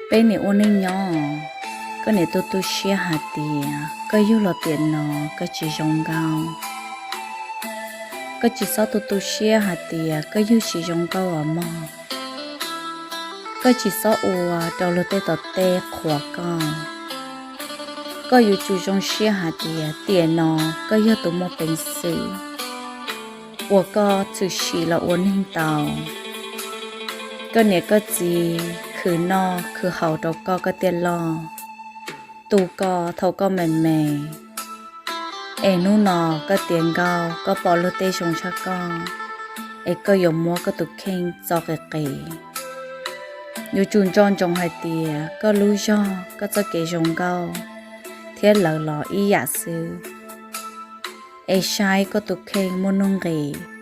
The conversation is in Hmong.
Peb niam ua neej nyob, koj niam tu tu siab hais tias koj yug los tiam no koj tsis zoo nkauj. Koj tsis txhob tu tu siab hais tias koj yug tsis zoo nkauj os mog. Koj tsis txhob ua rau luag tej tom tej qhuas koj. Koj yuav tsum zoo siab hais tias tiam no koj yog tus muaj peev xwm uas koj tshwm sim los ua neeg tau. Koj niam koj txiv khwv noj khwv haus rau koj koj thiaj loj, tu koj thaum koj me me. Es hnub no koj tiav nkauj koj pom luag tej zoo tshaj koj, es koj yuav muab koj tus kheej txo qis qis. Yuav tsum nco ntsoov hais tias koj lub zog koj txoj kev zoo nkauj thiab lawv los ib yam xwb. Es saib koj tus kheej muaj nuj nqis